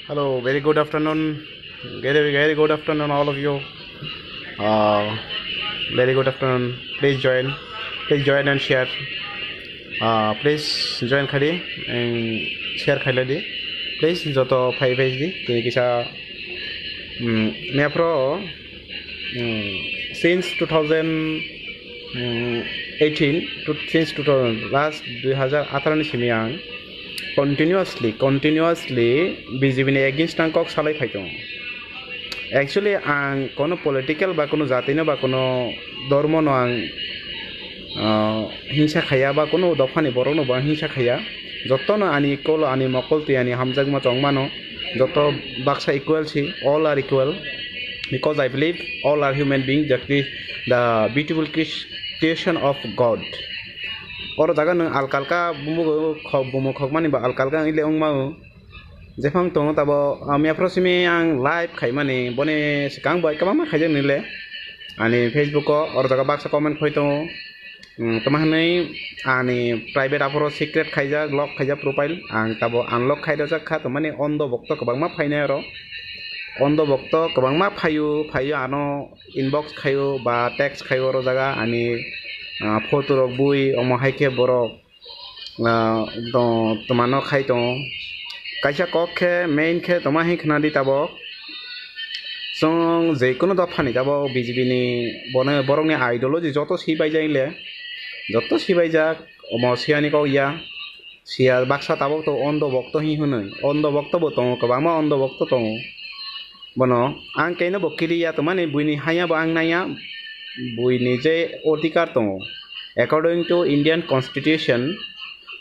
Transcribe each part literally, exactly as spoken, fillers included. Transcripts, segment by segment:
Hello, very good afternoon. Very, very good afternoon, all of you. Uh, very good afternoon. Please join. Please join and share. Uh, please join khaidi and share khailadi. Please joto phai phai di. Tini kisa, mm, mapro, mm, since two thousand eighteen to, since two thousand, last dui hazar atharo ni simi ang continuously, continuously B J P ni against ang kok salai phai tongo. Actually, ang kono political ba kono jati no ba kono dormo no ang, ah, hingsa khaya ba kono dopha ni borok no bo ang hingsa khaya. Joto no ani kolo, ani mokol twi ani hamjakma tong mano. Joto baksa equal si, all are equal. Because I believe all are human beings, the cre-, the beautiful cre-, creation of God. Oro jaga nwng alka alka bumung khok, bumung khokmani ba alka alka wngwi le wngmao. Jephang tongo tabo, ah, mia phoro simi ang live khaimani, boni swkang bai kwbangma khaijak nile. Ani Facebook o, oro jaga baksa comment khoi tongo. Hmm, tamo hwnwi ani private aphoro secret khaijak, lock khaijak profile. Ang tabo unlock khai rwjak kha, tamo ni ondo bokto kwbangma phainai oro. Ondo bokto kwbangma phaio, phaio ano inbox khaio ba text khaio oro jaga ani, ah, photo rok bui, omo hai khe borok, ah, do-, twmano khai tongo. Kaisa kok khe, main khe toma hwn khna di tabok. Chwng je kono dophani tabok B J P ni bono borokni ideology joto sibaijak le, joto sibaijak, omo siyani kok ya. Siya baksa tabok to ondo bokto hi hwnwi. Ondo bokto bo tongo, kwbangma ondo bokto tongo. Bono ang keino bo kiriya tongmani, buini haya bo ang naiya, buini je odhikar tongo. According to Indian Constitution,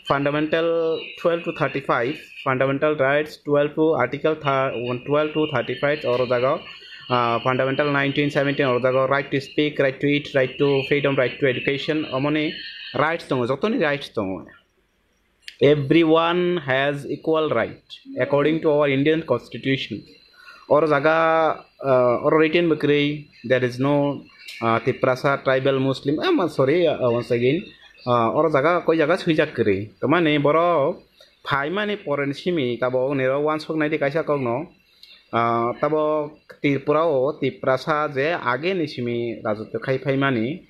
Fundamental twelve to thirty-five, Fundamental Rights twelve to Article thir-, twelve to thirty-five oro jaga, ah, Fundamental nineteen seventeen oro jaga, right to speak, right to eat, right to freedom, right to education, omoni rights tongo, jotoni rights tongo. Everyone has equal right according to our Indian Constitution. Oro jaga, uh, oro written bo kwrwi, there is no, uh, Tiprasa, tribal, Muslim, ah, ma-, sorry, uh, once again, uh, oro jaga koi jaga swijak kwrwi. Tamani borok phaimani poreni simi tabok nirok uansuk naidi kaisa kokno, uh, tabok Tripura o Tiprasa je ageni simi rajotw khai phaimani,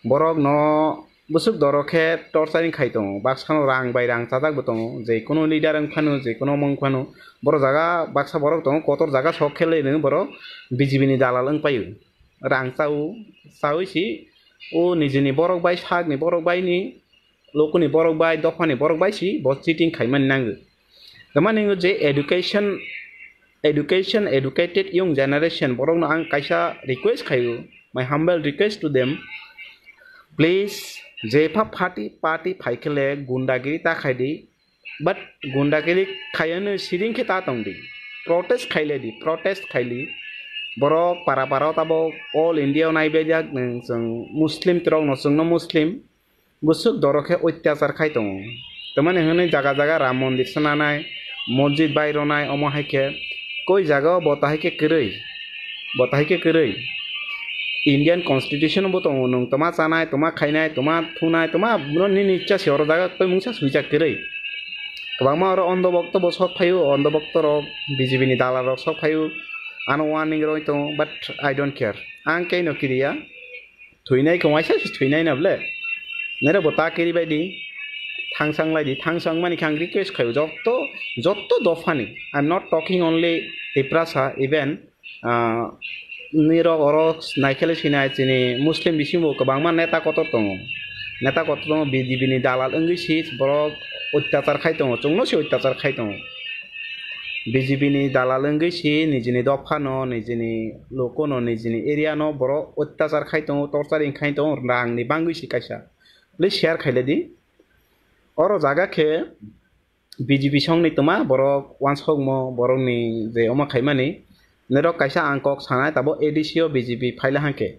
borok no bwswk doro khe torturing khai tongo, baksa no rang bai rang chajak bo tongo, je kono leader wng phano, je kono omo wng phano, borok jaga baksa borok tongo, kotor jaga sok khe le nw borok B J P ni dalal wng paio, rang chao, chaui si o nijini borok bai, sak ni borok bai ni, lokoni borok bai, dophani borok bai si bo cheating khaimani nango. Tamani wngkha je education, education, educated young generation, borokno ang kaisa request khaio, my humble request to them, please, jepha party, party phaikhe le gundagiri ta khaidi, but gundagiri khaiya hwnwi siring khe ta tongdi, protest khailedi, protest khaili, borok para para tabok all India o naibaijak nwng, chwng Muslim rokno, chwngno Muslim, bwswk doro khe oityachar khai tongo. Tamani hwnwi jaga jaga Ram Mondir swnanai, mosjid bai rwnai, omo hai khe koi jaga o bo tahai khe kwrwi, bo tahai khe kwrwi. Indian Constitution bo tongo, nwng toma chanai, toma khainai, toma thunai, toma nini ichha se oro jaga koi mungsa swijak kwrwi. Kwbangma oro ondo bokto bo sok phaio, ondo bokto rok B J P ni dalal rok sok phaio, ano warning rwi tongo, but I don't care. Ang kei no kiriya. Thwinai khe waisa se thwinai na ble. Nere bo ta kiri bai di. Thangsang lai di. Thangsang mani khe ang request khaio. Jotto, jotto dophani. I'm not talking only Tiprasa, even, ah, nirok oro naikhele sinai chini Muslim bisingo kwbangma neta kotor tongo. Neta kotor tongo, B J P ni dalal wngwi si borok oityachar khai tongo. Chwngno se oityachar khai tongo. B J P ni dalal wngwi si nijini dophano, nijini lokono, nijini area no borok oityachar khai tongo, torturing khai tongo, rang ni bangwi si kaisa. Please share khaile di. Oro jaga khe B J P song ni toma borok uansukmo, borok ni je omo khaimani. Norok kaisa ang kok sanai, tabok A D C o B J P phaila hwnkhe.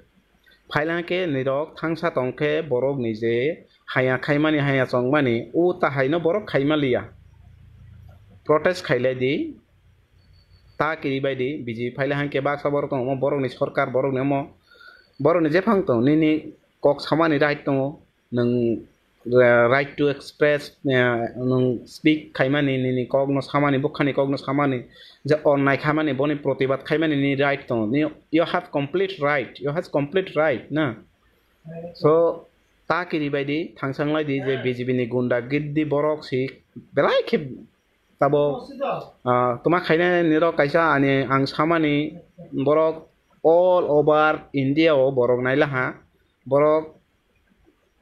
Phaila hwnkhe nirok thangsa tongkhe borok ni je haya khaimani, haya chongmani, o tahaino borok khaimaliya. Protest khailai di, ta kiribai di, B J P phaila hwnkhe baksa borok tongo, omo borok ni sorkar, borok ni omo, borok ni jephang tongo, nini kok samani right tongo, nwng uh, right to express, uh, nwng speak khaimani, nini kokno samani, bukhani kokno samani, je onnai khaimani, boni protibad khaimani ni right tongo. Ni, you have complete right, you have complete right, na? So, ta kiri bai di, thangsang lai di, je B J P ni gunda giddi borok si belai khe tabo, ah, tuma khainai nirok kaisa ani ang samani borok all over India o borok nailaha, borok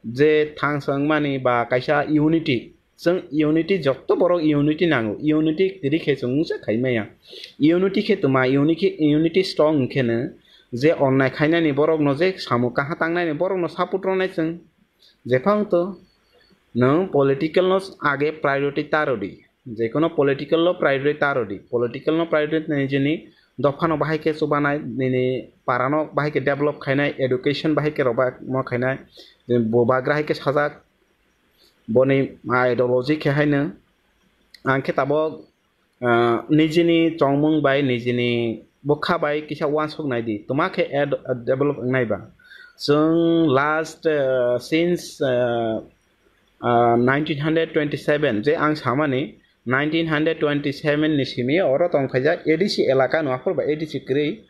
je thangsang mani ba kaisa unity, chwng unity, jotto borok unity nango, unity kwrwi khe chwng mungsa khai maya. Unity khe tuma, unity, unity strong hwnkhe no je onnai khainani borokno, je samung kaha tangnani borokno support rwnai chwng. Jephang to nwng political no age priority ta rwdi, jekono political no priority ta rwdi, political no priority nai jeni dophano bahai khe chubanai, nini parano bahai khe develop khainai, education bahai khe roba mo khainai, bubagra hai khe sajak, boni ideology khe haino ang khe tabok, ah, nijini chongmung bai, nijini bwkha bai kisa uansuk nai di, tuma khe ad-, develop wngnai ba. Chwng last, ah, since, ah, ah, nineteen hundred twenty-seven, je ang samani nineteen hundred twenty-seven ni simi oro tong phaijak A D C elaka no, aphur ba A D C kwrwi.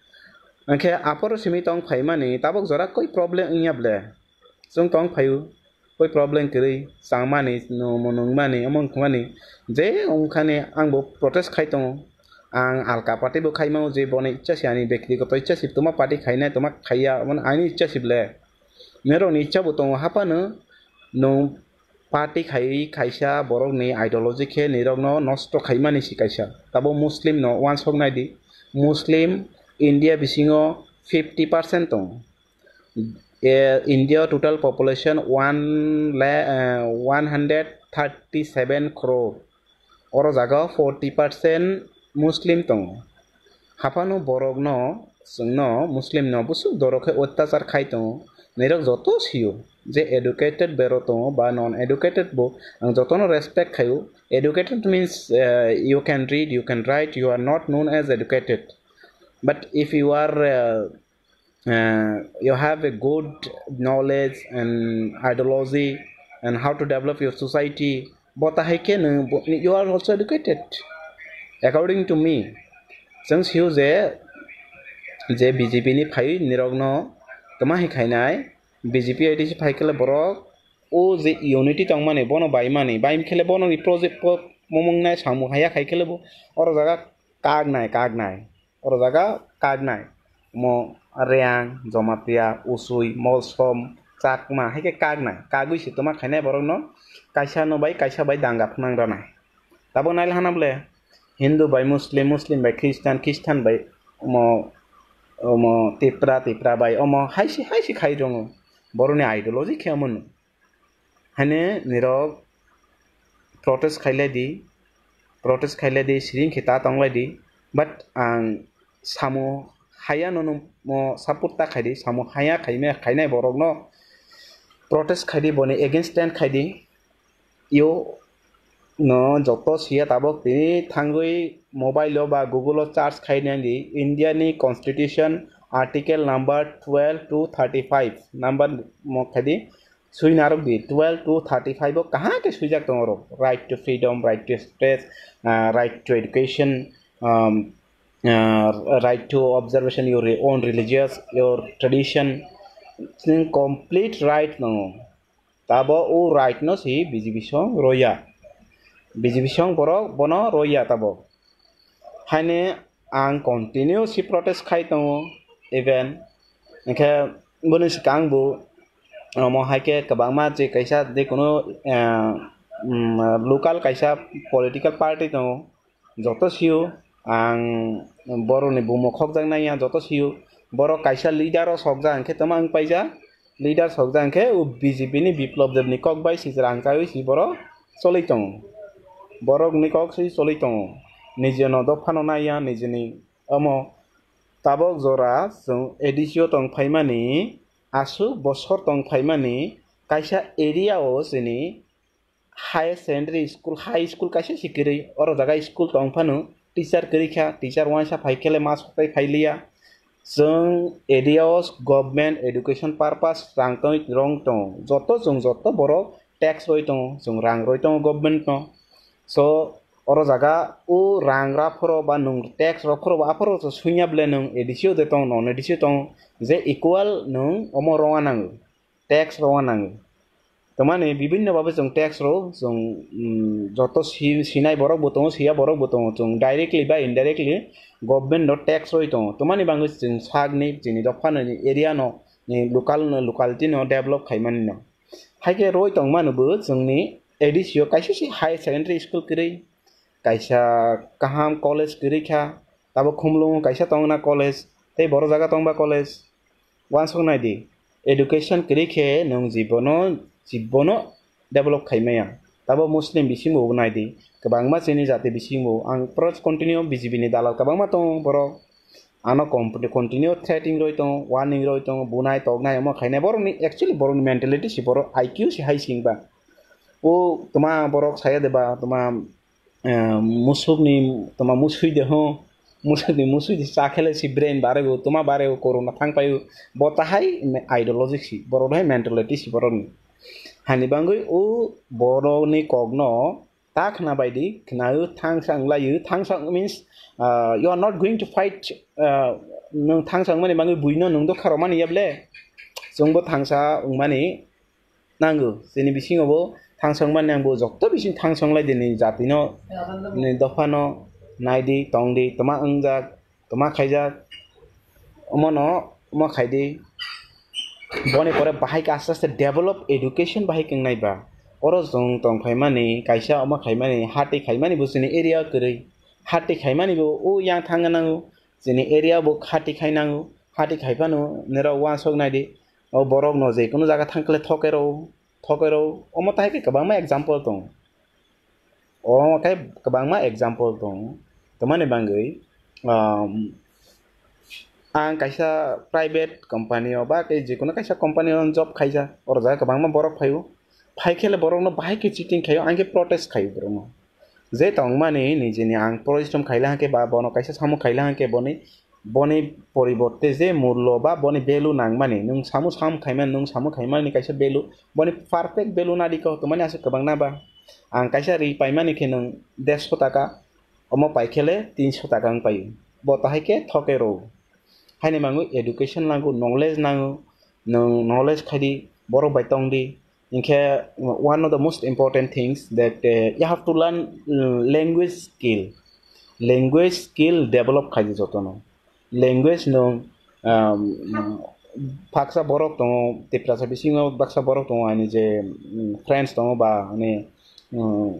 Hwnkhe aphuru simi tong phaimani tabok jora koi problem wngya ble? Chwng tong phaio, koi problem kwrwi, changmani, no, mo nungmani, omo wngkha mani, je wngkhani ang bo protest khai tongo. Ang alka party bo khai mano, je boni ichha se, ani bektigoto ichha se, tuma party khainai, tuma khaiya, omo ani ichha se ble. Norokni ichha bo tongo, haphano nwng party khai kaisa borokni ideology khe nirokno nosto khaimani si kaisa. Tabo Muslim no uansuk nai di. Muslim India bisingo fifty percent tongo. Eh, India total population one la-, eh, one hundred thirty seven crore. Oro jaga forty percent Muslim tongo. Haphano borokno, chwngno, Muslimno busuk dorok khe otyachar khai tongo. Nirok joto sio je educated berok tongo ba non educated bo, ang jotono respect khaio. Educated means, eh, you can read, you can write, you are not known as educated. But if you are, eh, uh, you have a good knowledge and ideology and how to develop your society, bo tahai khe nwng bo, you are also educated. According to me, chwng sio je, je B J P ni phai nirokno tuma hai khainai, B J P I D C phai khe le borok o je unity tongmani, bono baimani, baim khe le bono ni project po-, momong nai samung haya khai khe le bo oro jaga kagnai, kagnai. Oro jaga kagnai. Mo Reang, Jomatia, Usui, Molsom, Chakma, hai khe kagnai. Kagwi se tuma khainai borokno kaisa no bai, kaisa bai danga phwnang ranai. Tabo nail hana ble Hindu bai Muslim, Muslim bai Christian, Christian bai mo, mo Tipra, Tipra bai omo hai se, hai se khai tongo. Borokni ideology khe omo no. Haino nirok protest khailai di, protest khailai di, siring khe ta tonglai di. But ang samo haya no, no mo support ta khai di, samo haya khaimaya khainai borokno protest khai di, boni against stand khai di. Yo no joto siya tabok tini thangwi mobile o ba Google o search khai nai di, India ni constitution article number twelve to thirty five number mo khai di. Sui narok di, twelve to thirty five o kaham khe suijak tongo oro, right to freedom, right to express, uh, right to education, um, uh, right to observation your own religious, your tradition. Chwng complete right tongo. Tabo o right no si B J P song roya. B J P song borok bono roya tabo. Haine ang continue si protest khai tongo, even hingke boni swkang bo omo hai khe kwbangma je kaisa je kono, eh, mm, local kaisa political party tongo, joto sio ang boroni bumo khokjak nai ya, joto sio borok kaisa leader o sokjak hingke tama wng paijak. Leader sokjak hingke o B J P ni Biplab Deb ni kok bai si rang kaiwi si borok choli tongo. Borok ni kok si choli tongo. Niji no dopha no nai ya, niji ni omo tabok jora chwng A D C o tong phaimani, aswk bosor tong phaimani, kaisa area o chini higher secondary school, high school kaisa si kwrwi, oro jaga school tong phano teacher kwrwi kha, teacher uaisa phai khe le ma soktai phai liya. Chwng area o government education purpose rang tongwi rong tongo, joto chwng joto borok tax roi tongo, chwng rang roi tongo government no. So oro jaga o rang ra phoro ba nwng tax rok phoro ba aphoro so suiya bole nwng A D C o de tong non A D C o tong je equal nwng omo rongna nango, tax rongna nango. Tamani bibinno babe chwng tax ro chwng, mm, joto si-, sinai borok bo tongo, siya borok bo tongo, chwng directly ba indirectly government no tax roi tongo. Tamani bangwi chwng sakni chini dophano area no ni local no locality no develop khaimani no. Haikhe roi tongmano bo chwngni A D C o kaisa se higher secondary school kwrwi, kaisa kaham college kwrwi kha, tabo Khumlungo kaisa tongna college, tei boro jaga tongba college. Wansuk nai di, education kwrwi khe nwng jibono, jibono develop khai maya. Tabo Muslim bisingo bo nai di, kwbangma chini jati bisingo ang pro continue B J P ni dalal kwbangma tongo borok. Ano company continue threatening roi tongo, warning roi tongo, bunai toknai omo khainai. Borokni actually borokni mentality si borok I Q si hai sing ba. O toma borok saya de ba, toma, eh, musukni, toma musui de ho, musukni musui de chakhele si brain bare bo, toma bare bo corona thang paio. Bo tahai ideology si, borok hai mentality si borokni. Hani bangwi o borokni kokno ta khna bai di, khnayo thangsa wnglaio, thangsa means, uh, you are not going to fight, uh, nwng thangsa wngmani bangwi buino nwng do kharokmani yable, chwngbo thangsa wngmani nango. Chini bisingo bo thangsa wngmani nangbo, jotto bising thangsa wnglai di ni jatino, ni dophano, nai di, tong di, toma wngjak, toma khaijak, omono, omo khai di. Boni pore bahai khe aste aste develop education bahai khe wngnai ba. Oro chwng tong phaimani, kaisa omo khaimani, hati khaimani bo chini area kwrwi. Hati khaimani bo o yang thang nango, chini area bo hati khai nango, hati khai phano nirok wansuk nai di. O borok no je kunu jaga thang khle thoke rw, thoke rw. Omo tai khe kwbangma example tongo. Omo khe kwbangma example tongo. Tamani bangwi, um, ang kaisa private company o ba tei jikunu kaisa company o job khaijak, oro jaga kwbangma borok phaio. Phai khe le borokno bahai khe cheating khaio, ang khe protest khaio borokno. Je tongmani nijeni ang porishrom khaila hwnkhe ba bono kaisa samung khaila hwnkhe boni, boni poriborte je mullo ba boni value nangmani, nwng samung samung khaimani, nwng samung khaimani kaisa value, boni perfect value nadi kok tongmani aswk kwbangna ba. Ang kaisa ri paimani khe nwng dersho taka, omo pai khe le tinsho taka wng paio. Bo tahai khe thoke rw. Haini mangwi education nango, knowledge nango, nwng knowledge khai di, borok bai tong di. Hinkhe one of the most important things that, uh, you have to learn, uh, language skill. Language skill develop khai di jotono. Language nwng, um, baksa borok tongo, Tiprasa bisingo baksa borok tongo, ani je, um, friends tongo ba ani, um,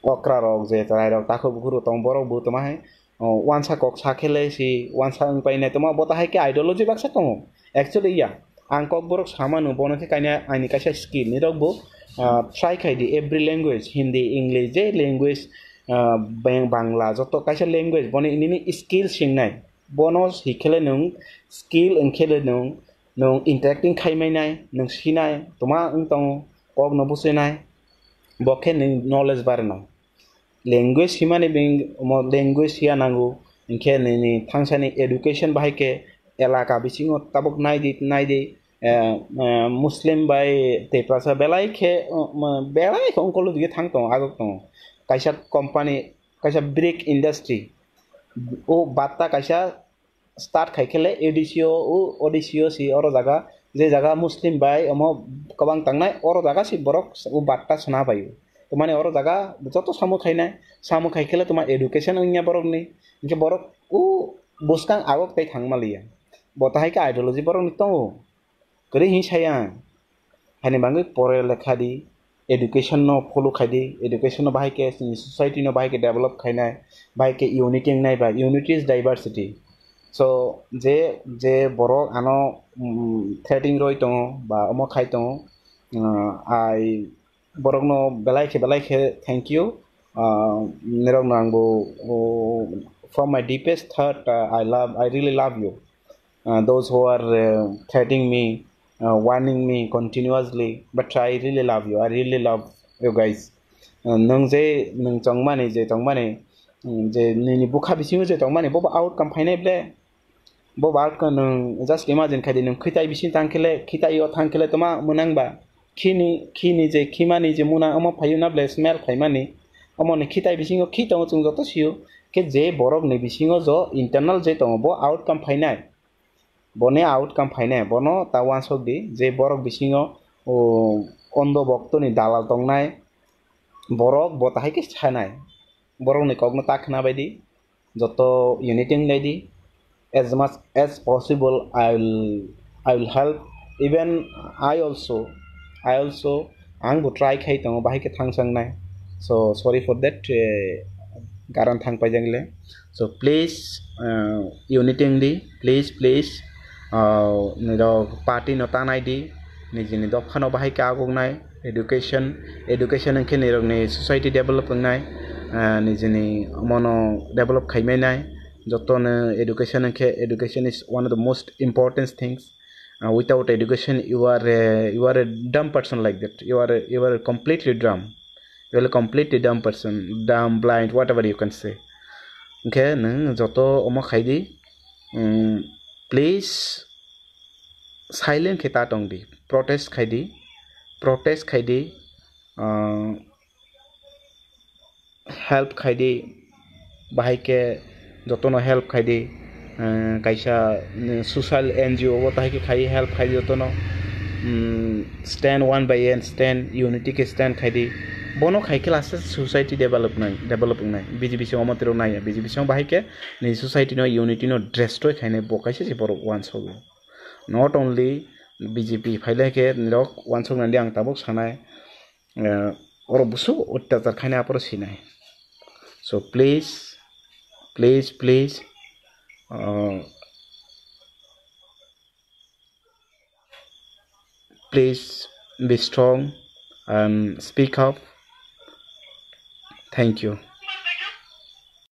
okra rok je chwrai rok takhuk bukhuk rok tongo, borok bo toma hai, o, wansa kok sa khe le si wansa wng pai nai toma, bo tahai khe ideology baksa tongo. Actually ya, ang kokborok samano, bono khe kaina aini kaisa skill ni rok bo, ah, try khai di every language, Hindi, English, je language, ah, Bang-, Bangla, joto kaisa language, boni nini skill singnai. Bono hikhele nwng skill wngkhele nwng, nwng interacting khai mainai, nwng sinai, toma wng tongo, kokno businai, bo khe nwng knowledge barinai. Language himani beng-, omo language hiya nango, hinkhe nini thangsani education bahai khe elaka bisingo tabuk nai di, nai di, eh, eh, Muslim bai Tiprasa belai khe, eh, belai khe ongkolo dige thang tongo, agok tongo. Kaisa company, kaisa brick industry, o batta kaisa start khai khe le A D C o, o, O D C o si oro jaga, je jaga Muslim bai omo kwbang tangnai, oro jaga si borok o batta sona bai o. Tamani oro jaga joto samung khainai, samung khai khe le toma education wngya borokni, hinkhe borok o bwskang agok tei thang maliya. Bo tahai khe ideology borokni tongo. Kwrwi hin sai ang. Haini bangwi pore lekha di, education no follow khai di, education no bahai khe chini society no bahai khe develop khainai, bahai khe unity wngnai ba, unity is diversity. So, je, je borok ano, mm, threatening roi tongo ba omo khai tongo, uh, I borokno belai khe, belai khe thank you. Ah, nirokno ang bo, oh, from my deepest heart, ah, I love, I really love you. Ah, those who are, uh, threatening me, uh, warning me continuously, but I really love you. I really love you guys. Ah, nwng je, nwng chongmani, je chongmani, mm, je nini bukha bisingo je chongmani, bobo outcome phainai ble. Bo ba khe nwng just imagine khai di, nwng khitai bising tang khe le, khitai o thang khe le toma mwnang ba? khini khini je khimani je muna omo phaio na ble smell khaimani, omo ni khitai bisingo khi tongo chwng joto sio. Khe je borok ni bisingo jo internal je tongo bo outcome phainai, boni outcome phainai bono ta wansok di je borok bisingo o ondo bokto ni dalal tongnai borok bo tahai khe sanai, borok ni kok no ta khna bai di. Joto unity wng lai di. As much as possible, I will, I will help. Even I also, I also, ang bo try khai tongo, bahai khe thang sang nai. So sorry for that, eh, garan thang paijak le. So please, eh, unity wng di, please, please. Ah, nirok party no ta nai di, nijini dopha no bahai khe aguk nai. Education, education wngkhe nirokni society develop wngnai, ah, nijini omono develop khaimainai. Jotono education wngkhe, education is one of the most important things. Ah, without education, you are a, you are a dumb person like that. You are a, you are a completely dumb. You are a completely dumb person, dumb, blind, whatever you can say. Hwnkhe nwng joto omo khai di, mm, please silent khe ta tong di, protest khai di, protest khai di, ah, help khai di, bahai khe jotono help khai di, ah, kaisa, mm, social N G O o tahai khe khai help khai di jotono, mm, stand one by one, stand unity khe stand khai di, bono khai khe last society develop nai, develop wngnai, B J P song omo tiro nai, B J P song bahai khe ni society no unity no destroy khainai bo kaisa se borok uansukgo. Not only B J P phailai khe nirok uansuk nai di ang tabuk sanai, eh, oro busu otyachar khainai aphuru sinai. So please, please, please, uh, please be strong and speak up. Thank you.